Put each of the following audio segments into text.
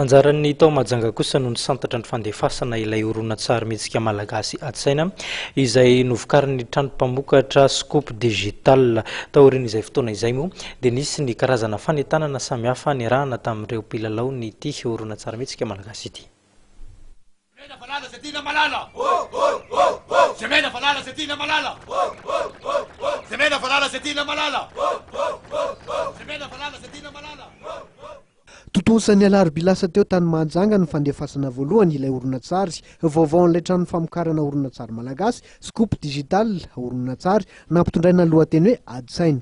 Anjaran'ny tao Mahajanga kosa no nisantatra ny fandefasana ilay horonantsary mihetsika malagasy Ady Saina izay novokarin'ny trano mpamokatra Scoop Digital. Taorian'izay fotoana izay moa dia nisy ny karazana fanentanana samihafa niarahana tamin'ireo mpilalao ny ity horonantsary mihetsika malagasy ity. Tontosa ny alarobia lasa teo tany Mahajanga ny fandefasana voalohany ilay horonantsary vaovao an'ilay trano famokarana horonantsary malagasy, Scoop Digital, horonantsary nampitondraina ny lohateny hoe Ady saina.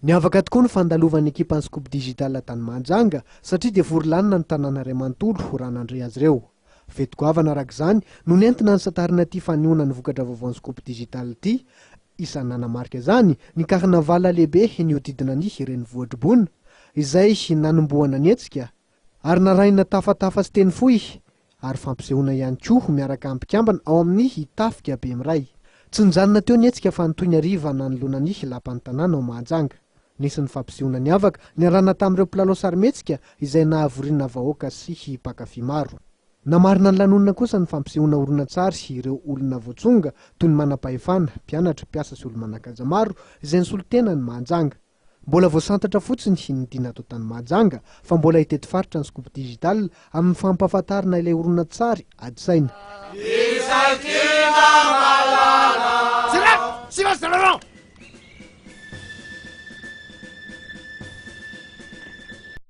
Niavaka tokoa ny fandalovan'ny ekipan'ny Scoop Digital tany Mahajanga satria dia vory lanina ny tanàna iray manontolo raha nandre azy ireo. Fety goavana araka izany no nentina nisantarina ity fanehoana ny vokatra vaovaon'ny Scoop Digital ity. Isan'ny nanamarika izany ny carnaval lehibe nihodidina ny renivohitr'i Bona, izay nanombohana ny hetsika, ary narahina tafatafa sy teny fohy ary fampisehoana ihany koa miaraka amin'ny mpikambana ao amin'ny Tafika Bemiray. Tsy nijanona teo ny hetsika fa nitohy ny hariva nanoloana ny Lapan'ny Tanàna ao Mahajanga. Nisy ny fampisehoana niavaka niarahana tamin'ireo mpilalao sarimihetsika izay nahavoriana vahoaka sy mpankafy maro. Namarina ny lanonana kosa ny fampisehoana horonantsary ireo olona voatsonga toy ny manam-pahefana, mpianatra, mpiasa sy olo-manan-kaja maro izay nisolo tena an'i Mahajanga. Mbola voasantatra fotsiny ny dina atao tany Mahajanga fa mbola hitety faritra ny Scoop Digital amin'ny fampahafantarana ilay horonantsary Ady Saina.